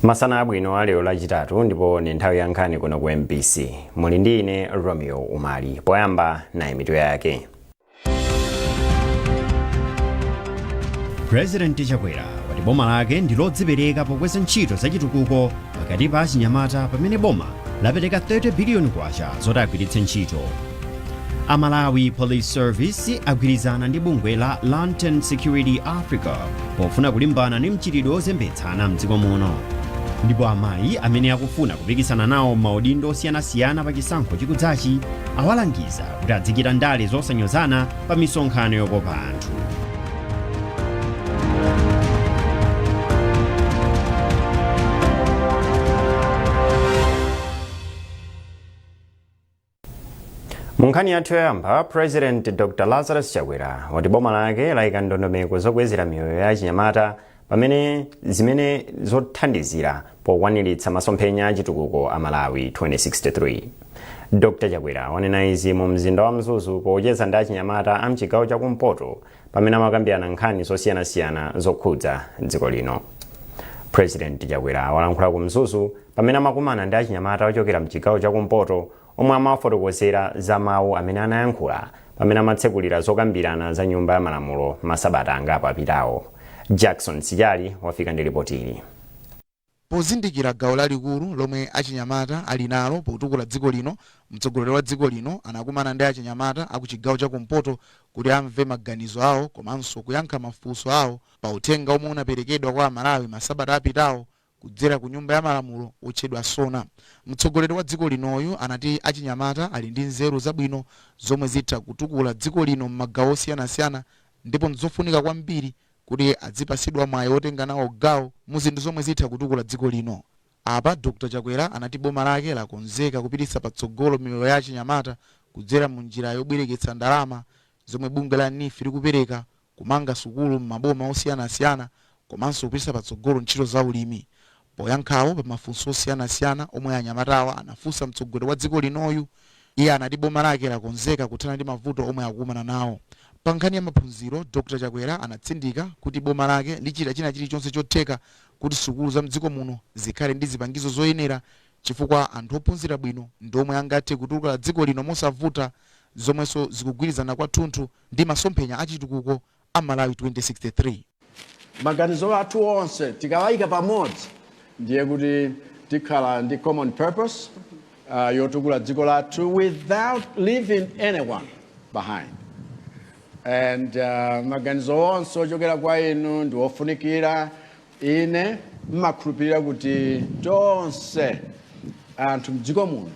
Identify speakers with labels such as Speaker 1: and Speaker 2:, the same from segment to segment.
Speaker 1: Masana abwino a lero Lachitatu, ndipo ndi nthawi ya nkhani kuno ku MBC. Muli ndi ine Romeo Umali. Poyamba, nayi mitu yake.
Speaker 2: President Chakwera wati boma lake ndi lodzipereka pokweza ntchito zachitukuko pakati pa achinyamata, pamene boma lapereka 30 biliyoni kwacha zoti agwiritse ntchito. A Malawi Police Service agwirizana ndi bungwe la Lantern Security Africa pofuna kulimbana ndi mchitidwe wozembetsana mdziko muno. Ndipo amayi amene akufuna kupikisana nawo maudindo osiyanasiyana pa chisankho chikudzachi awalangiza kuti adzichita ndale zosanyozana pa misonkhano yokopa anthu.
Speaker 1: Mu nkhani yathu yoyamba, President Dr Lazarus Chakwera wati boma lake layika ndondomeko zokwezera miyoyo ya achinyamata, pamene zimene zothandizira pokwaniritsa masomphenya achitukuko a Malawi 2063. Dr Chakwera wanena izi mu mzinda wa Mzuzu pocheza ndi achinyamata a mchigawo chakumpoto, pamene amakambirana nkhani zosiyanasiyana zokhudza dziko lino. President Chakwera walankhula ku Mzuzu pamene amakumana ndi achinyamata ochokera mchigawo chakumpoto, omwe amawafotokozera za mawu amene anayankhula pamene amatsekulira zokambirana za Nyumba ya Malamulo masabata angapo apitawo. Jackson Sijali wafika ndi ripoti ili.
Speaker 3: Pozindikira gawo lalikulu lomwe achinyamata ali nalo potukula dziko lino, mtsogoleri wa dziko lino anakumana ndi achinyamata aku chigawo chakumpoto kuti amve maganizo awo komanso kuyankha mafunso awo pa uthenga omwe unaperekedwa kwa Amalawi masabata apitawo kudzera ku Nyumba ya Malamulo otchedwa SONA. Mtsogoleri wa dziko linoyu anati achinyamata ali ndi nzeru zabwino zomwe zitha kutukula dziko lino m'magawo osiyanasiyana, ndipo nzofunika kwambiri kuti adzipatsidwa mwayi wotenga nawo gawo mu zinthu zomwe zitha kutukula dziko lino. Apa Dr Chakwera anati boma lake lakonzeka kupititsa patsogolo miyoyo ya achinyamata kudzera mu njira yobwereketsa ndalama zomwe bungwe la NEEF likupereka, kumanga sukulu m'maboma osiyanasiyana komanso kupititsa patsogolo ntchito za ulimi. Poyankhapo pa mafunso osiyanasiyana omwe anyamatawa anafunsa mtsogoleri wa dziko linoyu, iye anati boma lake lakonzeka kuthana ndi mavuto omwe akukumana nawo. Pa nkhani ya maphunziro, Dr Chakwera anatsindika kuti boma lake lichita china chilichonse chotheka kuti sukulu za mdziko muno zikhale ndi zipangizo zoyenera, chifukwa anthu ophunzira bwino ndi omwe angathe kutukula dziko lino mosavuta, zomwenso zikugwirizana kwathunthu ndi masomphenya achitukuko a Malawi 2063.
Speaker 4: Maganizo athu onse tikawayika pamodzi, ndiye kuti tikhala ndi common purpose yotukula dziko lathu without leaving anyone behind. And maganizo onse ochokera kwa inu ndi ofunikira. Ine mmakhulupirira kuti tonse anthu mdziko muno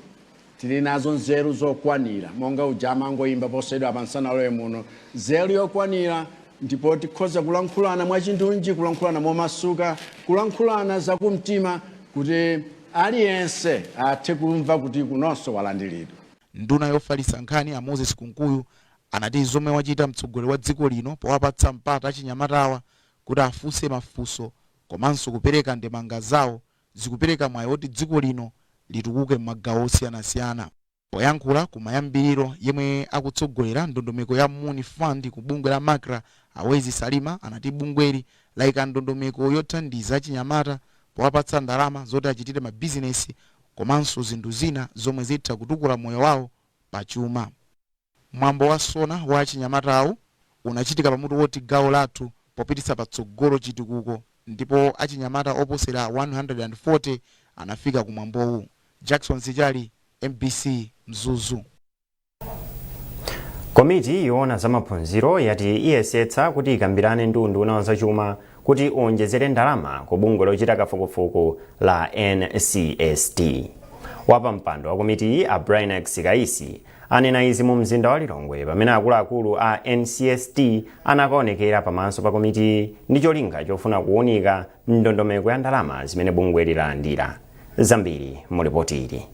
Speaker 4: tili nazo nzeru zokwanira, monga uja amangoyimba posachedwa pa nsanalowe muno, nzeru yokwanira, ndipo tikhoza kulankhulana mwachindunji, kulankhulana momasuka, kulankhulana zakumtima, kuti aliyense athe kumva kuti kunonso walandiridwa.
Speaker 3: Nduna yofalitsa nkhani a Moses Kunkuyu anati zomwe wachita mtsogoleri wa dziko lino powapatsa mpata achinyamatawa kuti afunse mafunso komanso kupereka ndemanga zawo zikupereka mwayi woti dziko lino litukuke m'magawo osiyanasiyana. Poyankhula kumayambiriro, yemwe akutsogolera ndondomeko ya Muuni Fund ku bungwe la MACRA, a Wezi Salima, anati bungweli layika ndondomeko yothandiza achinyamata powapatsa ndalama zoti achitire mabizinesi komanso zinthu zina zomwe zitha kutukula moyo wawo pachuma. Mwambo wa SONA wa achinyamatawu unachitika pamutu woti "Gawo Lathu Popititsa Patsogolo Chitukuko", ndipo achinyamata oposera 140 anafika ku mwambowu. Jackson Sichali, MBC, Mzuzu.
Speaker 1: Komiti yoona za maphunziro yati iyesetsa kuti ikambirane ndi unduna wa zachuma kuti uwonjezere ndalama ku bungwe lochita kafukufuku la NCST. Wapampando wa komitiyi, a Brian Kaisi, anena izi mu mzinda wa Lilongwe pamene akuluakulu a NCST anakaonekera pamaso pa komitiyi ndi cholinga chofuna kuwunika ndondomeko ya ndalama zimene bungwe lilalandira. Zambiri mu ripoti ili.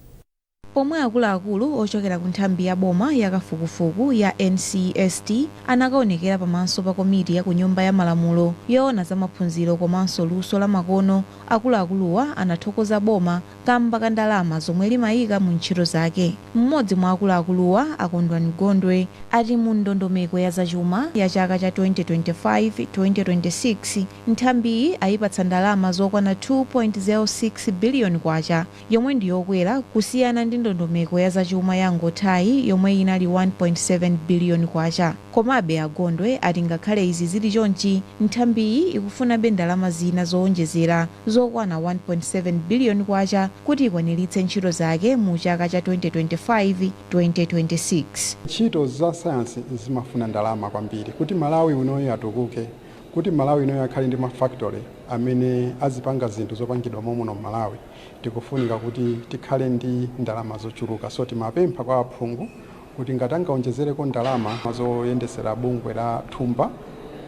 Speaker 5: Pomwe akuluakulu ochokera ku nthambi ya boma ya kafukufuku ya NCST anakaonekera pamaso pa komiti ya ku Nyumba ya Malamulo yoona za maphunziro komanso luso la makono, Akuluakuluwa anathokoza boma kamba ka ndalama zomwe limayika mu ntchito zake. Mmodzi mwa akuluakuluwa, a Kondwani Gondwe, ati mu ndondomeko ya zachuma ya chaka cha 2025-2026, nthambiyi ayipatsa ndalama zokwana 2.06 biliyoni kwacha, yomwe ndi yokwera kusiyana ndi ndondomeko ya zachuma yangothayi yomwe inali 1.7 biliyoni kwacha. Komabe a Gondwe ati ngakhale izi zili chonchi, nthambiyi ikufunabe ndalama zina zowonjezera zokwana 1.7 biliyoni kwacha kuti ikwaniritse ntchito zake mu chaka cha 2025-2026.
Speaker 6: Ntchito za sayansi zimafuna ndalama kwambiri kuti Malawi unoyo atukuke, kuti Malawi inoyo akhale ndi mafactory amene azipanga zinthu zopangidwa momuno Malawi. Tikufunika kuti tikhale ndi ndalama zochuluka, so timapempha kwa aphungu kuti ngati angaonjezereko ndalama zoyendesera bungwe la thumba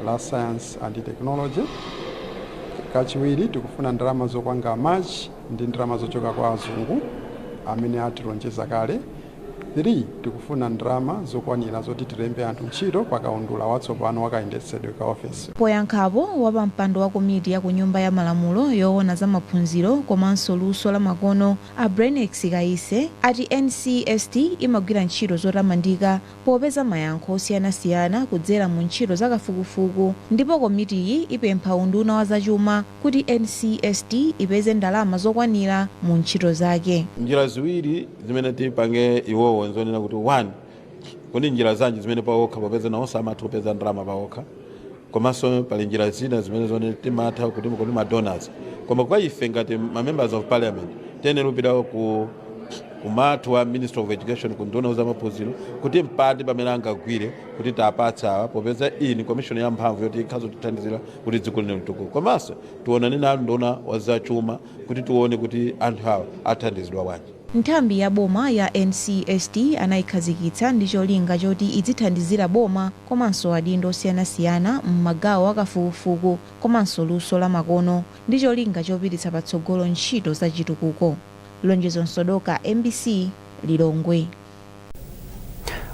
Speaker 6: la science and technology. Kachiwiri, tikufuna ndalama zopanga match ndi ndalama zochoka kwa azungu amene atilonjeza kale. 3, tikufuna ndalama zokwanira zoti tilembe anthu ntchito pakaundula watsopano wakayendetsedwe ka ofesi.
Speaker 5: Poyankhapo, wapampando wa komiti ya ku Nyumba ya Malamulo yoona za maphunziro komanso luso la makono, a Brenex Kaise, ati NCST imagwira ntchito zotamandika popeza mayankho osiyanasiyana kudzera mu ntchito za kafukufuku, ndipo komitiyi ipempha unduna wa zachuma kuti NCST ipeze ndalama zokwanira mu ntchito zake.
Speaker 7: Njira ziwiri zimene tipange iwowo nzonena kuti, one, kodi njira zanji zimene pawokha, popeza nawonso amatha kupeza ndalama pawokha, komanso pali njira zina zimene zone timatha kuti ma donors. Koma kwa ife ngati ma members of parliament, tiyenera kupita ku kumatu wa Minister of Education, ku nduna za maphunziro, kuti mpati pamene angagwire kuti tapatsa awa, popeza iyi ni commission ya mphamvu yoti ikhazo tithandizira kuti dziko lino litukuke. Komanso tionane nalo nduna wa zachuma kuti tione kuti anthu awa athandizidwa bwanji.
Speaker 5: Nthambi ya boma ya NCST anayikhazikitsa ndi cholinga choti idzithandizira boma komanso adindo osiyanasiyana m'magawo akafukufuku komanso luso la makono, ndi cholinga chopititsa patsogolo ntchito za chitukuko. Lonjezo Msodoka, MBC, Lilongwe.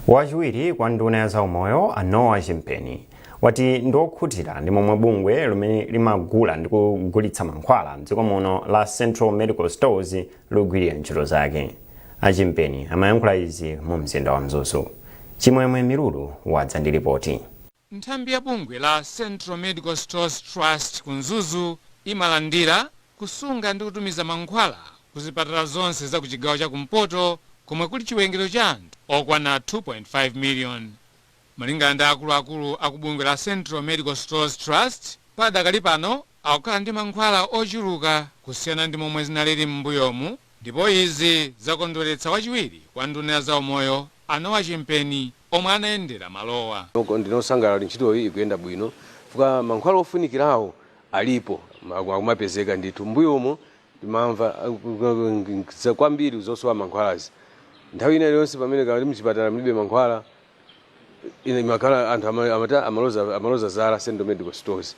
Speaker 1: Wachiwiri kwa nduna ya zaumoyo, a Noah Chimpeni, wati ndiokhutira ndi momwe bungwe limene limagula ndi kugulitsa mankhwala mdziko muno la Central Medical Stores ligwirira ntchito zake. A Chimpeni amayankhula izi mu mzinda wa Mzuzu. Chimwemwe Milulu wadza ndi ripoti.
Speaker 8: Nthambi ya bungwe la Central Medical Stores Trust ku Mzuzu imalandira, kusunga ndi kutumiza mankhwala ku zipatala zonse za ku chigawo cha kumpoto, komwe kuli chiwerengero cha anthu okwana 2.5 million. Malingana ndi akuluakulu aku bungwe la Central Medical Stores Trust, padakali pano akukhala ndi mankhwala ochuluka kusiyana ndi momwe zinalili m'mbuyomu, ndipo izi zakondweretsa wachiwiri kwa nduna ya zaumoyo, a Noah Chimpeni, omwe anayendera malowa.
Speaker 9: Ndinosangalala kuti ntchitoyi ikuyenda bwino, fuka mankhwala ofunikirawo alipo, akumapezeka ndithu. Mbuyomo timamva kwambiri zosowa mankhwalazi. Nthawi ina iliyonse pamene kali mchipatala mulibe mankhwala, ine imakhala anthu amaloza zala Central Medical Stores.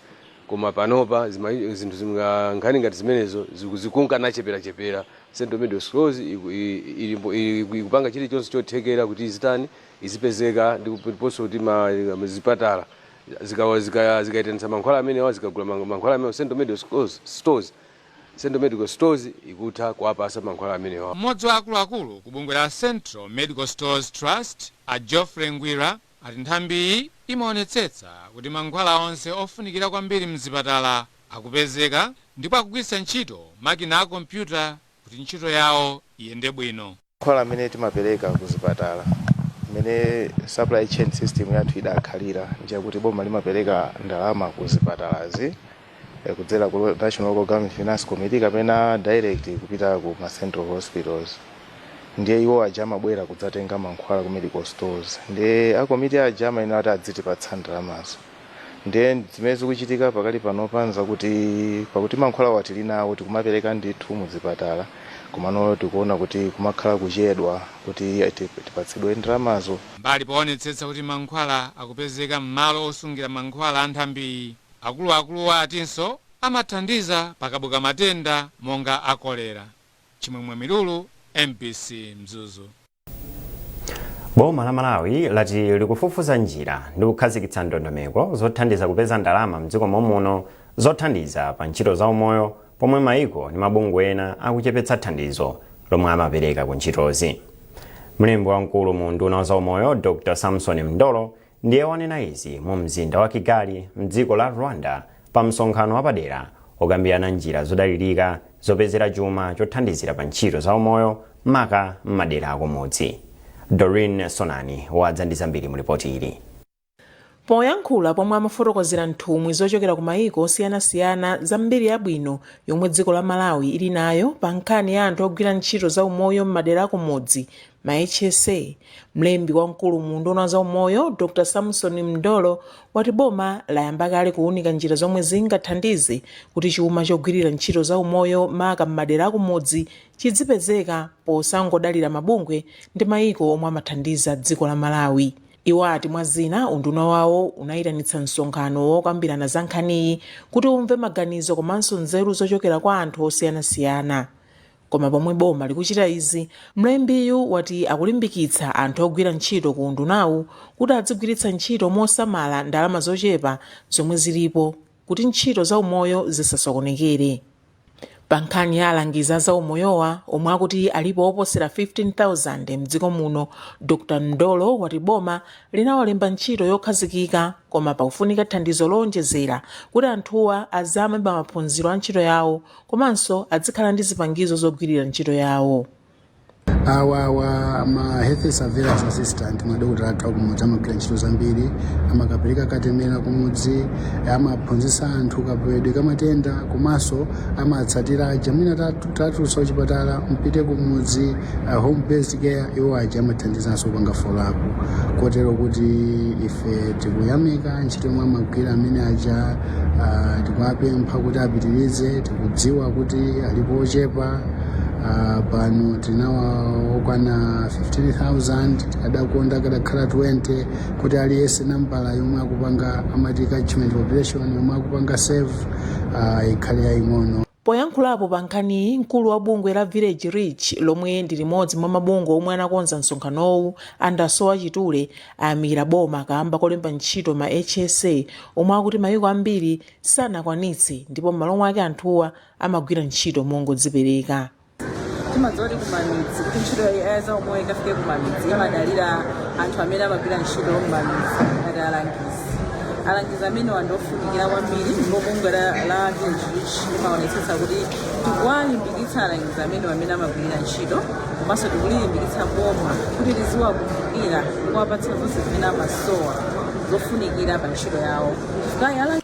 Speaker 9: Koma panopa zinthu nkhani ngati zimenezo zikunka nacheperachepera. Central Medical Stores ikupanga chilichonse chothekera kuti izitani, izipezeka, ndiponso kuti zipatala zikaitanitsa mankhwala amenewa, zikagula mankhwala amenewa, Central Medical Stores ikutha kuwapasa mankhwala amenewa.
Speaker 8: Mmodzi wa akuluakulu ku bungwe la Central Medical Stores Trust, a Geoffrey Ngwira, ati nthambiyi imaonetsetsa kuti mankhwala onse ofunikira kwambiri mzipatala akupezeka, ndipo akugwiritsa ntchito makina a kompyuta kuti ntchito yawo iyende bwino.
Speaker 10: Mankhwala amene timapereka ku zipatala, mmene supply chain system yathu idakhalira, njakuti boma limapereka ndalama ku zipatalazi kudzera ku National Local Government Finance Committee kapena direct kupita ku ma central hospitals. Ndiye iwo aja amabwera kudzatenga mankhwala ku medical stores, ndiye akomiti aja amayenera kuti adzitipatsa ndalamazo. Ndiye zimene zikuchitika pakali panopa nzakuti pakuti mankhwala tili nawo, tikumapereka ndithu muzipatala, komano tikuona kuti kumakhala kuchedwa kuti tipatsidwe ndalamazo.
Speaker 8: Mbali poonetsetsa kuti mankhwala akupezeka m'malo osungira mankhwala a nthambiyi, akuluakuluwa atinso amathandiza pakabuka matenda monga a kolera. Chimwemwe Milulu, MBC, Mzuzu.
Speaker 1: Boma la Malawi lati likufufuza njira ndi kukhazikitsa ndondomeko zothandiza kupeza ndalama mdziko momuno zothandiza pa ntchito za umoyo. pomwe maiko ndi mabungwe ena akuchepetsa thandizo lomwe amapereka ku ntchitozi. Mlembi wamkulu mu unduna wa zaumoyo, Dr Samson Mndolo, ndiye wanena izi mu mzinda wa Kigali mdziko la Rwanda pa msonkhano wapadera okambirana njira zodalirika zopezera chuma chothandizira pa ntchito za umoyo, maka m'madera akumudzi. Doreen Sonani wadza ndi zambiri mu ripoti ili.
Speaker 11: Poyankhula pomwe amafotokozera nthumwi zochokera ku mayiko osiyanasiyana za mbiri yabwino yomwe dziko la Malawi ili nayo pa nkhani ya anthu ogwira ntchito za umoyo m'madera akumudzi, ma HSA, mlembi wamkulu mu unduna wa zaumoyo, Dr Samson Mndolo, wati boma layamba kale kuwunika njira zomwe zingathandize kuti chuma chogwirira ntchito za umoyo, maka m'madera akumudzi, chidzipezeka posangodalira mabungwe ndi mayiko omwe amathandiza dziko la Malawi. Iwo ati mwa zina, unduna wawo unayitanitsa msonkhano wokambirana za nkhaniyi kuti umve maganizo komanso nzeru zochokera kwa anthu osiyanasiyana. Koma pomwe boma likuchita izi, mlembiyu wati akulimbikitsa anthu ogwira ntchito ku undunawu kuti adzigwiritsa ntchito mosamala ndalama zochepa zomwe zilipo kuti ntchito za umoyo zisasokonekere. Pa nkhani ya alangizi a zaumoyowa, omwe akuti alipo oposera 15,000 mdziko muno, Dr Mndolo wati boma linawalemba ntchito yokhazikika, koma pakufunika thandizo lowonjezera kuti anthuwa azame pa maphunziro a ntchito yawo komanso adzikhala ndi zipangizo zogwirira ntchito yawo.
Speaker 12: Awawa ma health surveillance assistant, madokotala athu akumudzi, amagwira ntchito zambiri. Amakapereka katemera kumudzi, amaphunzitsa anthu kapewedwe kamatenda, komanso amatsatira aja mwina tatulutsa kuchipatala, mpite kumudzi, home based care. Iwo aja amathandizanso kupanga follow up, kotero kuti ife tikuyamika ntchito yomwe amagwira amene aja. Tikuwapempha kuti apitirize. Tikudziwa kuti alipo ochepa. Pano tinawa okwana 15,000. Tikadakonda kadakhala 20, kuti aliyense nambala yomwe akupanga, amati catchment population, yomwe akupanga serve ikhale yaying'ono.
Speaker 11: Poyankhulapo pa nkhaniyi, mkulu wa bungwe la Village Reach, lomwe ndi limodzi mwa mabungwe omwe anakonza msonkhanowu, Andasowa Chitule, ayamikira boma kamba kolemba ntchito ma HSA, omwe akuti mayiko ambiri sanakwanitse, ndipo m'malo mwake anthuwa amagwira ntchito mongodzipereka.
Speaker 13: Timadziwa kuti kumamidzi, kuti ntchito ya zaumoyo ikafike kumamidzi, imadalira anthu amene amagwira ntchito m'mamidzi ngati alangizi. Alangizi amenewa ndi ofunikira kwambiri, ndipo bungwe la Village Reach limaonetsetsa kuti tikuwalimbikitsa alangizi amenewa amene amagwirira ntchito, komanso tikulilimbikitsa boma kuti liziwakumbukira kuwapatsa zonse zimene amasowa zofunikira pa ntchito yawo, chifukwa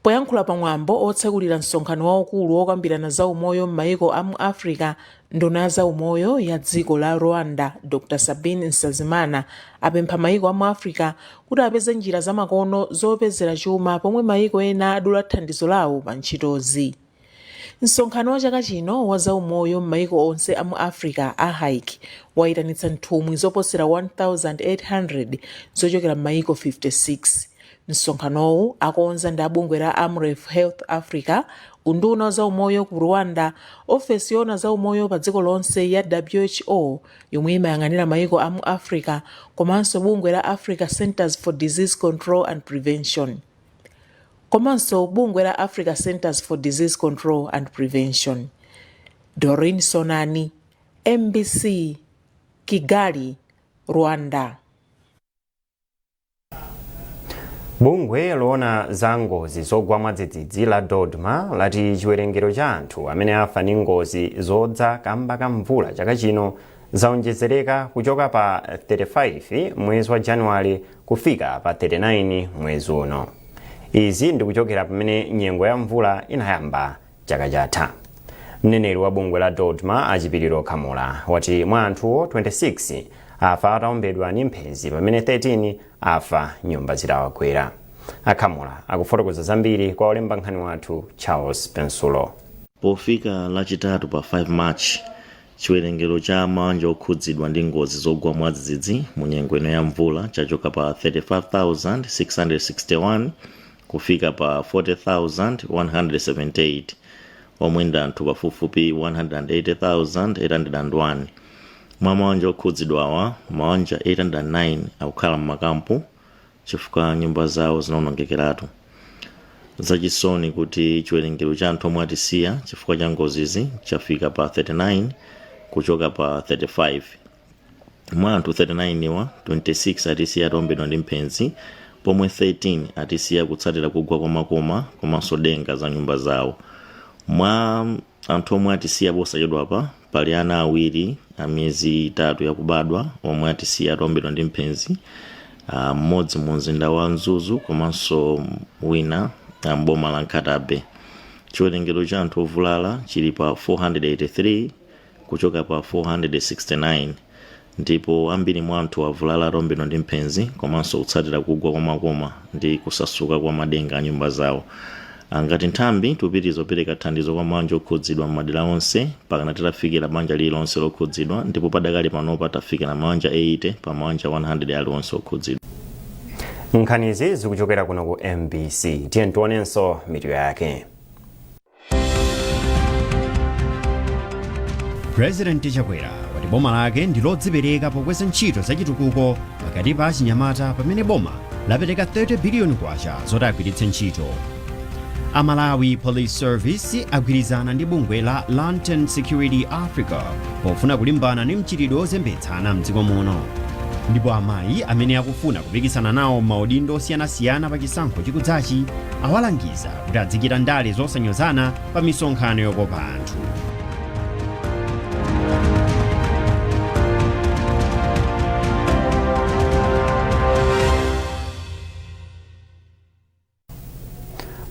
Speaker 11: Poyankhula pamwambo otsekulira msonkhano waukulu wokambirana za umoyo m'mayiko a mu Africa, nduna ya zaumoyo ya dziko la Rwanda, Dr Sabin Nsanzimana, apempha mayiko a mu Africa kuti apeze njira zamakono zopezera chuma pomwe mayiko ena adula thandizo lawo pa ntchitozi. Msonkhano wa chaka chino wa zaumoyo m'mayiko onse a mu Africa, a HAIC, wayitanitsa nthumwi zoposera 1800 zochokera m'mayiko 56. Msonkhanowu akonza ndi abungwe la Amref Health Africa, unduna wa zaumoyo ku Rwanda, ofesi yoona zaumoyo pa dziko lonse ya WHO yomwe imayang'anira mayiko a mu Africa, komanso bungwe la Africa Centers for Disease Control and Prevention, komanso bungwe la Africa Centers for Disease Control and Prevention. Doreen Sonani, MBC, Kigali, Rwanda.
Speaker 1: Bungwe loona za ngozi zogwa mwadzidzidzi la DoDMA lati chiwerengero cha anthu amene afa ndi ngozi zodza kamba ka mvula chaka chino zaonjezereka kuchoka pa 35 mwezi wa Januwale kufika pa 39 mwezi uno. Izi ndikuchokera pamene nyengo ya mvula inayamba chaka chatha. Mneneri wa bungwe la DoDMA, Achipiriro Khamula, wati mwa anthuwo, 26 afa ataombedwa ndi mphenzi, pamene 13 afa nyumba zitawagwera. Akhamula akufotokoza zambiri kwa olemba nkhani wathu Charles Pensulo.
Speaker 14: Pofika Lachitatu pa 5 March, chiwerengero cha mabanja okhudzidwa ndi ngozi zogwa mwadzidzidzi mu nyengo ino ya mvula chachoka pa 35,661 kufika pa 40,178, omwe ndi anthu pafupifupi 180,801. Mwa mabanja okhudzidwawa, mabanja 809 akukhala m'makampu chifukwa nyumba zawo zinawonongekeratu. Zachisoni kuti chiwerengero cha anthu omwe atisiya chifukwa cha ngozizi chafika pa 39 kuchoka pa 35. Mwa anthu 39 wa, 26 atisiya ataombedwa ndi mphenzi, pomwe 13 atisiya kutsatira kugwa kwa makoma komanso denga za nyumba zawo. Mwa anthu omwe atisiya posachedwapa pali ana awiri a miyezi 3 yakubadwa omwe atisiya ataombedwa ndi mphenzi, mmodzi mu mzinda wa Mzuzu komanso wina mboma la Nkhata Bay. Chiwerengero cha anthu ovulala chili pa 483 kuchoka pa 469, ndipo ambiri mwa anthu avulala ataombedwa ndi mphenzi komanso kutsatira kugwa kwa makoma ndi kusasuka kwa madenga a nyumba zawo. Ngati nthambi, tikupitiriza kupereka thandizo kwa mabanja okhudzidwa m'madera onse pakana titafikira banja lililonse lokhudzidwa, ndipo padakali panopa tafikira mabanja 80 pa mabanja 100 aliwonse okhudzidwa.
Speaker 1: Nkhanizi zikuchokera kuno ku MBC. Tiye tionenso mitu yake.
Speaker 2: Purezidenti Chakwera wati boma lake ndi lodzipereka pokweza ntchito zachitukuko pakati pa achinyamata pamene boma lapereka 30 biliyoni kwacha zoti agwiritse ntchito. Amalawi Police Service agwirizana ndi bungwe la Lantern Security Africa pofuna kulimbana ndi mchitidwe wozembetsana mdziko muno. Ndipo amayi amene akufuna kupikisana nawo maudindo osiyanasiyana pa chisankho chikudzachi awalangiza kuti azichita ndale zosanyozana pa misonkhano yokopa anthu.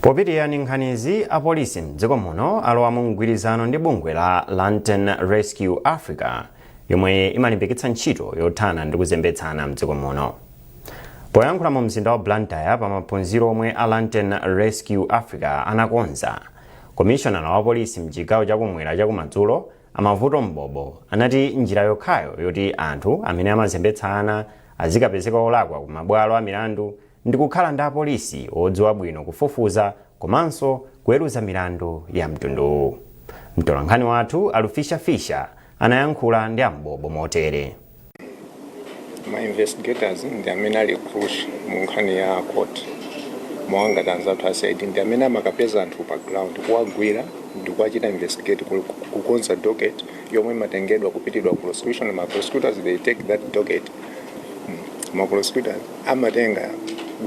Speaker 1: Popitirira ndi nkhanizi, apolisi mdziko muno alowa mu mgwirizano ndi bungwe la Lantern Rescue Africa yomwe imalimbikitsa ntchito yothana ndi kuzembetsana mdziko muno. Poyankhula mu mzinda wa Blantyre pa maphunziro omwe a Lantern Rescue Africa anakonza, komishonala wa polisi mchigawo chakumwera chakumadzulo a Mavuto Mbobo anati njira yokhayo yoti anthu amene amazembetsa ana azikapezeka olakwa ku mabwalo a milandu ndi kukhala ndi apolisi odziwa bwino kufufuza komanso kuweruza milandu ya mtunduwu. Mtolankhani wathu Alufisha Fisha anayankhula ndi a Mbobo motere.
Speaker 15: Ma investigators ndi amene ali crucial mu nkhani ya court, monga ngati anzathu a CID ndi amene amakapeza anthu pa ground, kuwagwira ndi kuwachita investigate, kukonza docket yomwe imatengedwa kupitidwa ku prosecution. Ma prosecutors, they take that docket. Ma prosecutors amatenga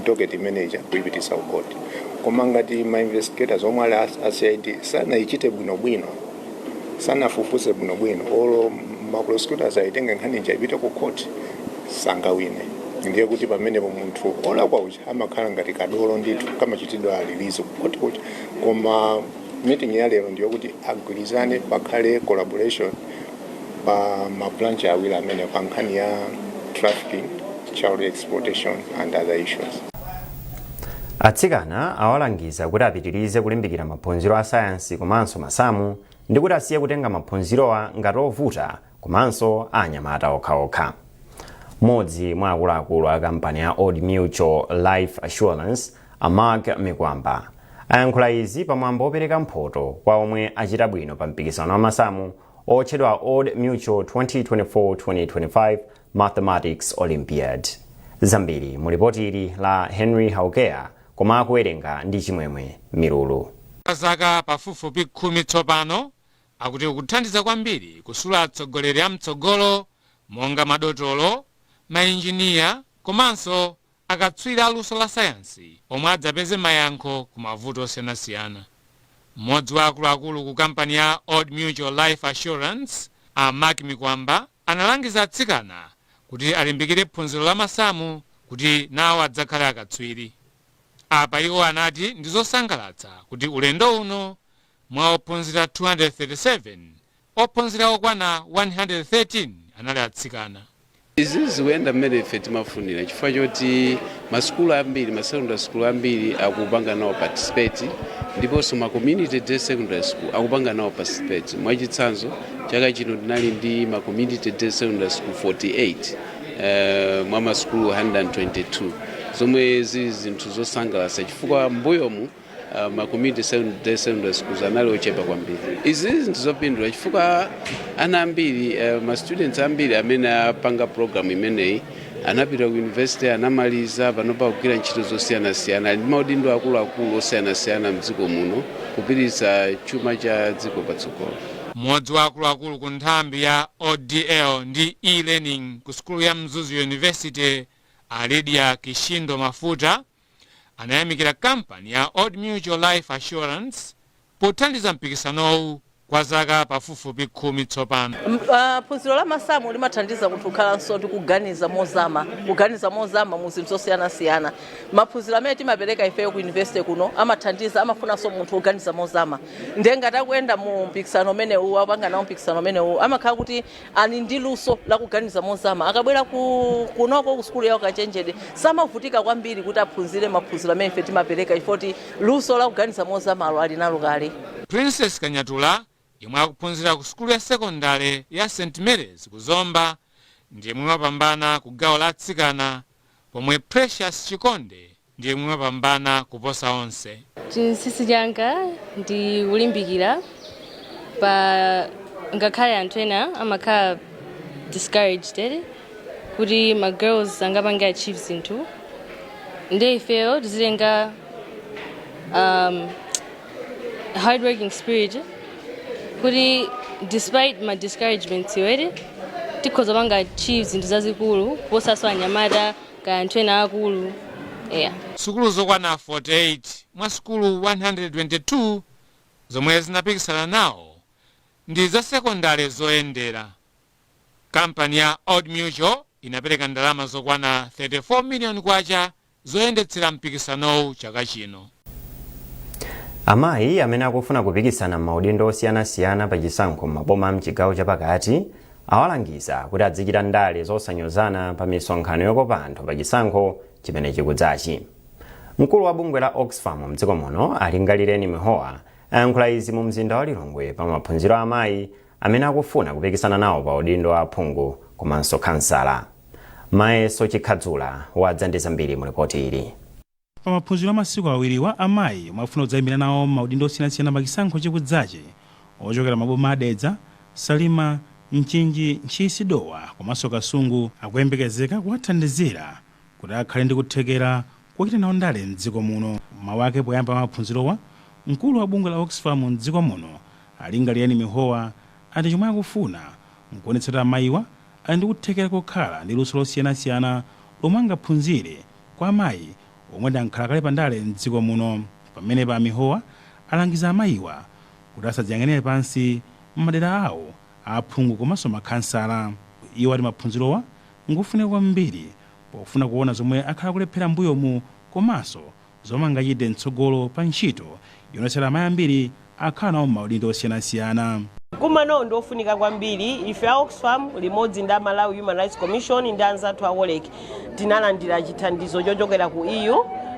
Speaker 15: docket imeneja kuyipitisa ku court. Koma ngati ma investigators omwe ali a CID sanayichite bwinobwino, sanafufuze bwinobwino, olo ma prosecutors ayitenge nkhani ija ipite ku court, sangawine. Ndiye kuti pamenepo munthu olakwa uja amakhala ngati kadolo ndithu, kamachitidwa alilizo ku court kuja. Koma meeting ya lero ndiyo kuti agwirizane, pakhale collaboration pa ma branch awiri amene pa nkhani ya trafficking, child exploitation and other issues.
Speaker 1: Atsikana awalangiza kuti apitirize kulimbikira maphunziro a sayansi komanso masamu ndi kuti asiye kutenga maphunzirowa ngati ovuta komanso a anyamata okhaokha. Mmodzi mwa akuluakulu a kampani ya Old Mutual Life Assurance, a Mark Mikwamba, ayankhula izi pamwambo wopereka mphoto kwa omwe achita bwino pa mpikisano wa masamu otchedwa Old Mutual 2024-2025 Mathematics Olympiad. Zambiri mu lipoti ili la Henry Haukea, koma akuwerenga ndi Chimwemwe Milulu.
Speaker 8: Kwa zaka pafupifupi 10 tsopano, akuti ukuthandiza kwambiri kusula atsogoleri amtsogolo monga madotolo, mainjiniya komanso akatswiri aluso la sayansi omwe adzapeze mayankho ku mavuto osiyanasiyana. Mmodzi wa akuluakulu ku kampani ya Old Mutual Life Assurance, a Mark Mikwamba, analangiza atsikana kuti alimbikire phunziro la masamu kuti nawo adzakhale akatswiri. Apa iwo anati ndi zosangalatsa kuti ulendo uno mwa ophunzira 237, ophunzira okwana 113 anali atsikana.
Speaker 16: Izi zikuyenda mmene ife timafunira chifukwa choti masukulu ambiri, ma secondary school ambiri akupanga nawo participate, ndiponso ma community day secondary school akupanga nawo participate. Mwachitsanzo, chaka chino tinali ndi ma community day secondary school 48 mwa masukulu 122, zomwe zili zinthu zosangalatsa chifukwa mbuyomu ma community day secondary schools anali ochepa kwambiri. Izi zinthu zopindula chifukwa ana ambiri, ma students ambiri amene apanga program imeneyi Anapita ku university, anamaliza, panopa kugwira ntchito zosiyanasiyana, ali ndi maudindo akuluakulu osiyanasiyana mdziko muno, kupititsa chuma cha dziko patsogolo.
Speaker 8: Mmodzi wa akuluakulu ku nthambi ya ODL ndi e-learning ku sukulu ya Mzuzu University, a Lydia Kishindo Mafuta, anayamikira kampani ya Old Mutual Life Assurance pothandiza mpikisanowu kwa zaka pafupifupi 10 tsopano.
Speaker 13: Phunziro la masamu limathandiza munthu kukhalanso ndi kuganiza mozama, kuganiza mozama mu zinthu zosiyanasiyana. Maphunziro amene timapereka ifeyo ku university kuno amathandiza, amafunanso munthu woganiza mozama. Ndiye ngati akuyenda mu mpikisano umenewu, apanga nawo mpikisano umenewu, amakhala kuti ali ndi luso lakuganiza mozama. Akabwera kunoko ku sukulu yawo kachenjede, samavutika kwambiri kuti aphunzire maphunziro amene ife timapereka, chifukwa luso lakuganiza mozamalo ali nalo kale.
Speaker 8: Princess Kanyatula, yemwe akuphunzira ku sukulu ya sekondale ya St Mary's ku Zomba, ndiye mwe wapambana ku gawo la atsikana, pomwe Precious Chikonde ndiye mwe wapambana kuposa onse.
Speaker 17: Chinsinsi changa ndi kulimbikira pa ngakhale anthu ena amakhala discouraged kuti ma girls angapange achieve zinthu, ndiye ifeyo tizitenga hardworking spirit kuti despite ma discouragements iwere, tikhoza panga achieve zinthu zazikulu kuposanso anyamata kaya anthu ena akulu, yeah.
Speaker 8: Sukulu zokwana 48 mwa sukulu 122 zomwe zinapikisana nawo ndi za sekondale zoyendera. Kampani ya Old Mutual inapereka ndalama zokwana 34 miliyoni kwacha zoyendetsera mpikisanowu chaka chino.
Speaker 1: Amayi amene akufuna kupikisana m'maudindo osiyanasiyana pa chisankho m'maboma mchigawo chapakati awalangiza kuti azichita ndale zosanyozana pa misonkhano yokopa anthu pa chisankho chimene chikudzachi. Mkulu wa bungwe la Oxfam mdziko muno, Alingalireni Mihowa, ayankhula izi mu mzinda wa Lilongwe pa maphunziro a amayi amene akufuna kupikisana nawo pa udindo wa aphungu komanso kansala. Mayeso Chikhadzula wadza ndi zambiri mu ripoti ili.
Speaker 18: Pa maphunziro a masiku awiriwa, amayi omwe akufuna kudzayimira nawo maudindo osiyanasiyana pa chisankho chikudzachi ochokera maboma a Dedza, Salima, Mchinji, Ntchisi, Dowa komanso Kasungu akuyembekezeka kuwathandizira kuti akhale ndi kuthekera kochita nawo ndale mdziko muno. Mawu ake poyamba maphunzirowa, mkulu wa bungwe la Oxfam mdziko muno, Alingalireni Mihowa, ati chomwe akufuna nkuonetsa kuti amayiwa ali ndi kuthekera kokhala ndi luso losiyanasiyana lomwe angaphunzire kwa amayi omwe ndi ankhalakale pandale mdziko muno. Pamenepa Amihowa alangiza amayiwa kuti asadziyang'anire pansi m'madera awo aphungu komanso makhansala. Iwo ati maphunzirowa ngofunika kwambiri pofuna kuona zomwe akhala kulephera m'mbuyomu komanso zomwe angachite mtsogolo pa ntchito yoonetsera amayi ambiri akhala nawo m'maudindo osiyanasiyana.
Speaker 19: Mkumanowu ndi ofunika kwambiri. Ife a Oxfam limodzi ndi a Malawi Human Rights Commission ndi anzathu a Wolrec tinalandira chithandizo chochokera ku EU.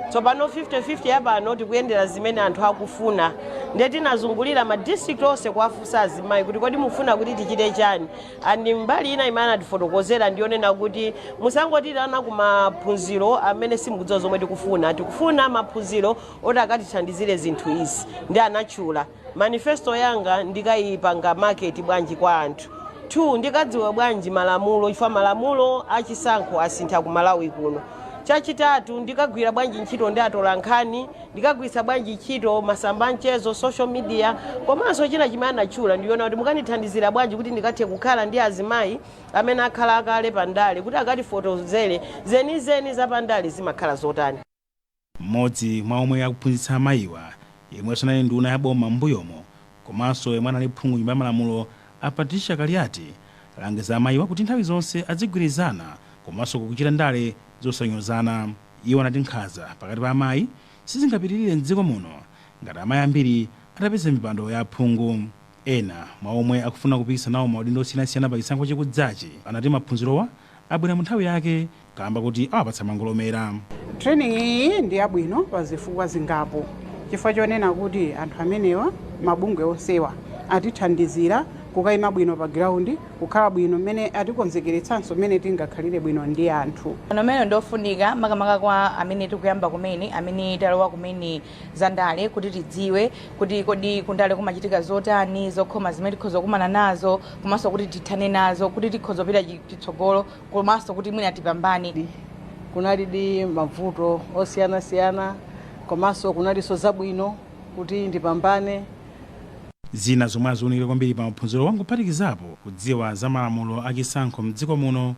Speaker 19: Tsopano 50-50 yapano tikuyendera zimene anthu akufuna, ndiye tinazungulira ma district onse kuwafunsa azimayi kuti kodi mufuna kuti tichite chani? And mbali ina imene anatifotokozera ndiyonena kuti musangotirana ku maphunziro amene simukudziwa zomwe tikufuna. Tikufuna maphunziro oti akatithandizire zinthu izi, ndi anatchula: manifesto yanga ndikayipanga market bwanji kwa anthu? 2, ndikadziwa bwanji malamulo, chifukwa malamulo achisankho asintha ku Malawi kuno? Chachitatu, ndikagwira bwanji ntchito ndi atolankhani? Ndikagwiritsa bwanji ntchito masamba amchezo, social media? Komanso china chimene anatchula ndiona kuti mukandithandizira bwanji kuti ndikathe kukhala ndi azimayi amene akhala akale pandale kuti akatifotokozere zenizeni zapandale zimakhala zotani?
Speaker 18: Mmodzi mwa omwe akuphunzitsa amayiwa, yemwenso anali nduna ya boma m'mbuyomo komanso yemwe anali phungu nyumba ya malamulo, a Patricia Kaliati, alangiza amayiwa kuti nthawi zonse azigwirizana komanso kuchita ndale zosanyozana. Iwo anati nkhanza pakati pa amayi sizingapitirire mdziko muno ngati amayi ambiri atapeza mipando ya aphungu. Ena mwa omwe akufuna kupikisana nawo maudindo osiyanasiyana pa chisankho chikudzachi anati maphunzirowa abwera mu nthawi yake kamba kuti awapatsa mangolomera.
Speaker 20: Training iyi ndi yabwino pa zifukwa zingapo, chifukwa chonena kuti anthu amenewa, mabungwe onsewa, atithandizira Kukayima bwino pa ground, kukhala bwino mmene atikonzekeretsanso mmene tingakhalire bwino ndi anthu.
Speaker 21: Umene ndofunika makamaka kwa amene tikuyamba kumene, amene talowa kumene zandale, kuti tidziwe kuti kodi kundale kumachitika zotani, zokhoma zimene tikhoza kukumana nazo, komanso kuti tithane nazo, kuti tikhoza kupita chitsogolo, komanso kuti mwina tipambane.
Speaker 22: Kunalidi mavuto osiyanasiyana, komanso kunalinso zabwino kuti ndipambane.
Speaker 18: Zina zomwe aziwunikira kwambiri pa maphunziro wangophatikizapo kudziwa za malamulo achisankho mdziko muno,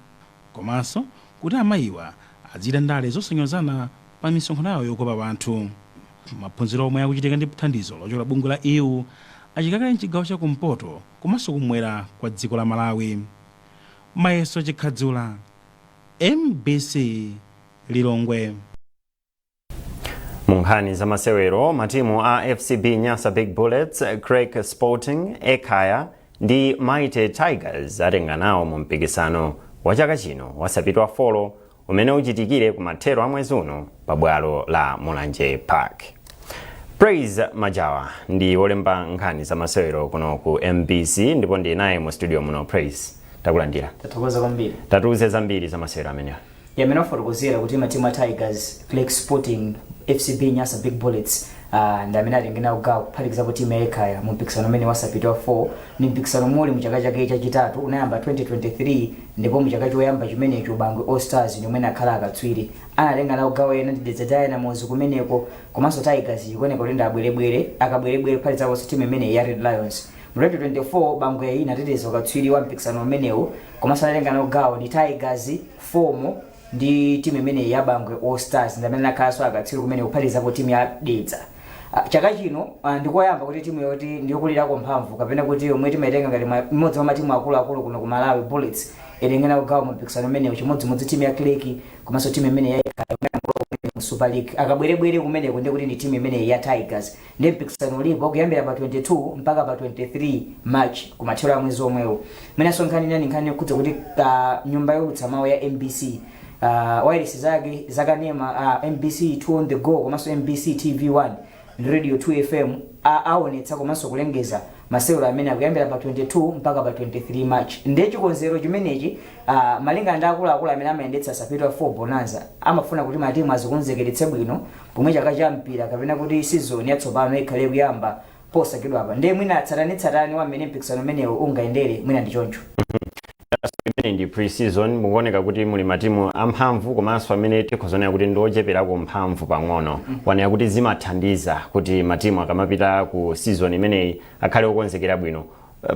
Speaker 18: komanso kuti amayiwa azichita ndale zosanyozana pa misonkhano yawo yokopa anthu. Maphunziro omwe akuchitika ndi thandizo lochokera bungwe la EU achikakale mchigawo chakumpoto komanso kumwera kwa dziko la Malawi. Mayeso Chikhadzula, MBC, Lilongwe.
Speaker 1: Mu nkhani za masewero, matimu a FCB Nyasa Big Bullets, Creck Sporting, Ekhaya ndi Mighty Tigers atenga nawo mu mpikisano wa chaka chino wa Sapitwa Folo umene uchitikire ku mathero a mwezi uno pa bwalo la Mulanje Park. Praise Majawa ndi wolemba nkhani za masewero kuno ku MBC ndipo ndi naye mu studio muno. Praise, takulandira.
Speaker 23: Tathokoza kwambiri.
Speaker 1: Tatiuze zambiri za masewero amenewa.
Speaker 23: Yamene wafotokozera kuti matimu a Tigers, Creck Sporting, FCB Nyasa Big Bullets ndi amene atenge nawo gawo, kuphatikizapo timu ya Ekhaya, mu mpikisano umene wa Sapitwa 4. Ni mpikisano omwe uli mu chaka chake chachitatu, unayamba 2023, ndipo mu chaka choyamba chimenecho Bangwe All Stars ndi omwe akhala akatswiri. Anatenga nawo gawo ena ndi Dedza Dynamos kumeneko, komanso Tigers ikuoneka kuti ndi abwerebwere, akabwerebwere, kuphatikizaponso timu imene ya Red Lions. Mu 2024 Bangwe inateteza ukatswiri wa mpikisano umenewu, komanso anatenga nawo gawo ndi Tigers, Fomo ndi timu imeneyi ya Bangwe All Stars, ndi amene anakhalanso akatswiri kumene, kuphatikizapo timu ya Dedza. Chaka chino ndikoyamba kuti timu yoti ndiyokulirako mphamvu, kapena kuti yomwe timaitenga ngati imodzi mwa matimu akuluakulu kuno ku Malawi, Bullets, itenge nawo gawo mu mpikisano umenewu, chimodzimodzi timu ya Creck komanso timu imene ya Ekhaya yomwe yangolowa kumene mu Super League. Akabwerebwere kumeneko ndi kuti ndi timu imeneyi ya Tigers. Ndi mpikisano ulipo kuyambira pa 22 mpaka pa 23 March, kumathero a mwezi omwewo. Mwinanso nkhani ina ndi nkhani yokhudza kuti ka nyumba youlutsa mawu ya MBC, wireless zake zakanema MBC 2 on the go komanso MBC TV 1 ndi Radio 2 FM aonetsa komanso kulengeza masewero amene akuyambira pa 22 mpaka pa 23 March. Ndiye chikonzero chimenechi, malingana ndi akuluakulu amene amayendetsa Sapitwa 4 Bonanza, amafuna kuti matimu azikonzekeretse bwino pomwe chaka cha mpira kapena kuti season yatsopano ikhale kuyamba posachedwapa. Ndiye mwina tsatanetsatane wa mmene mpikisano umenewu ungayendere mwina ndi choncho.
Speaker 1: Imene ndi pre-season, mukuoneka kuti muli matimu amphamvu komanso amene tikhozonera kuti ndi ocheperako mphamvu pang'ono. Wanena kuti zimathandiza kuti matimu akamapita ku season imeneyi akhale okonzekera bwino.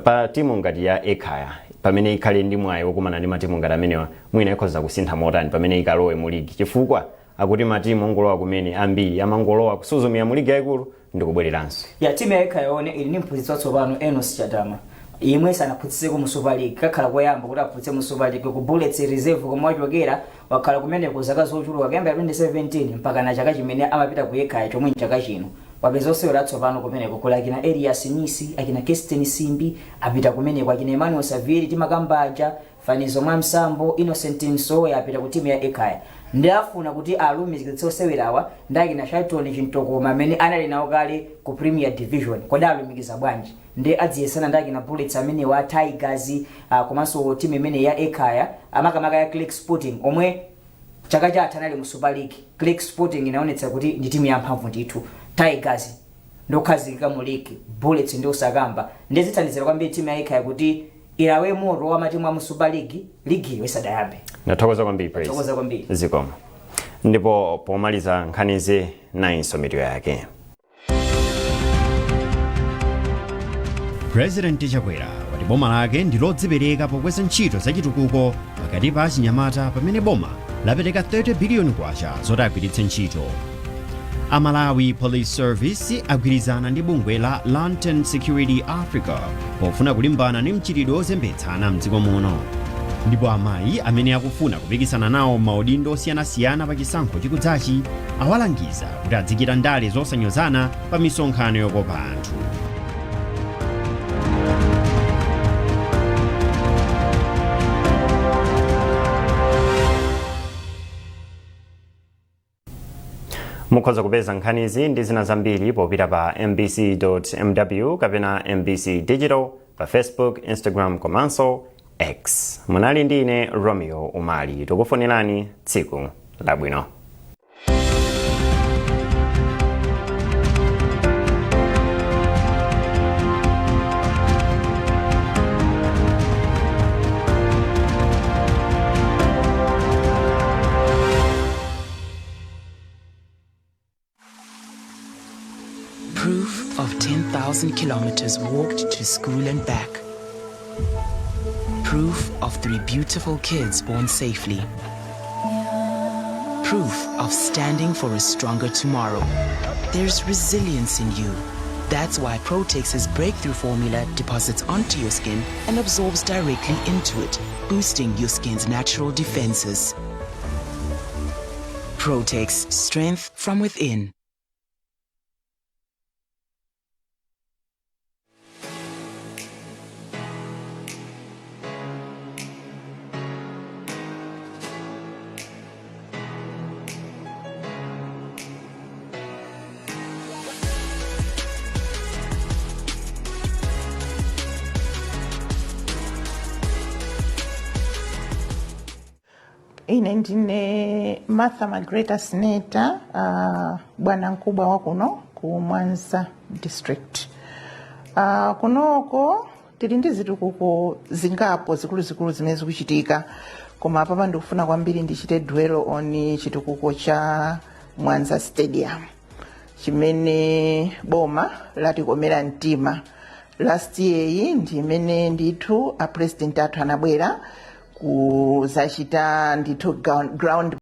Speaker 1: Pa timu ngati ya Ekhaya, pamene ikhale ndi mwayi wokumana ndi matimu ngati amenewa, mwina ikhoza kusintha motani pamene ikalowe mu ligi? Chifukwa akuti matimu ongolowa kumene ambiri amangolowa kusuzumira mu ligi yayikulu ndi kubwereranso.
Speaker 23: Ya, timu ya Ekhaya yone ili ndi mphunzitsi watsopano, Enos Chatama, yemwe sanaphunzitseko mu Super League. Kakhala koyamba kuti aphunzitse mu Super League. Ku Bullets Reserve komwe wachokera, wakhala kumeneko zaka zochuluka kuyambira 2017 mpaka na chaka chimene amapita ku Ekhaya, chomwe nchaka chino. Wapeza osewera atsopano kumeneko, kuli akina Elias Misi, akina Kesten Simbi apita kumeneko, akina Emmanuel Savieri timakambaja, Fanizo Mwamsambo, Innocent Msoya apita ku timu ya Ekhaya. Ndi afuna kuti alumikizitse osewerawa ndi akina Shelton Chintokoma amene anali nawo kale ku Premier Division. Kodi alumikiza bwanji? Ndi adziyesana ndi akina Bullets amenewa, Tigers, komanso timu imene ya Ekhaya, amakamaka ya Creck Sporting omwe chaka chatha anali mu Super League. Creck Sporting inaonetsa kuti ndi timu yamphamvu ndithu. Tigers ndokhazikika mu league, Bullets ndi osakamba. Ndi zithandizira kwambiri timu ya Ekhaya kuti ilawe moto wa matimu a mu Super League, ligiyo isadayambe.
Speaker 1: Ndathokoza kwambiri, Praise.
Speaker 23: Tathokoza kwambiri.
Speaker 1: Zikomo. Ndipo pomaliza nkhanizi, nayinso mitu yake.
Speaker 2: President Chakwera wati boma lake ndi lodzipereka pokweza ntchito zachitukuko pakati pa achinyamata pamene boma lapereka 30 biliyoni kwacha zoti agwiritse ntchito. A Malawi Police Service agwirizana ndi bungwe la Lantern Security Africa pofuna kulimbana ndi mchitidwe wozembetsana mdziko muno. Ndipo amayi amene akufuna kupikisana nawo maudindo osiyanasiyana pa chisankho chikudzachi awalangiza kuti azichita ndale zosanyozana pa misonkhano yokopa anthu.
Speaker 1: Mukhoza kupeza nkhanizi ndi zina zambiri popita pa mbc.mw kapena MBC Digital. Pa Facebook, Instagram komanso X. Munali ndi ine Romeo Umali. Tikufunirani tsiku labwino.
Speaker 3: Proof of 10,000 kilometers walked to school and back. Proof of three beautiful kids born safely. Proof of standing for a stronger tomorrow. There's resilience in you. That's why Protex's breakthrough formula deposits onto your skin and absorbs directly into it, boosting your skin's natural defenses. Protex, strength from within.
Speaker 4: Ine ndine Martha Magreta Sneta, bwana mkubwa wa kuno ku Mwanza District. Kunoko tili ndi zitukuko zingapo zikuluzikulu zimene zikuchitika, koma apapa ndikufuna kwambiri ndichite dwell on chitukuko cha Mwanza Stadium chimene boma latikomera mtima. Last year iyi ndi imene ndithu a president athu anabwera kuzachita ndithu ground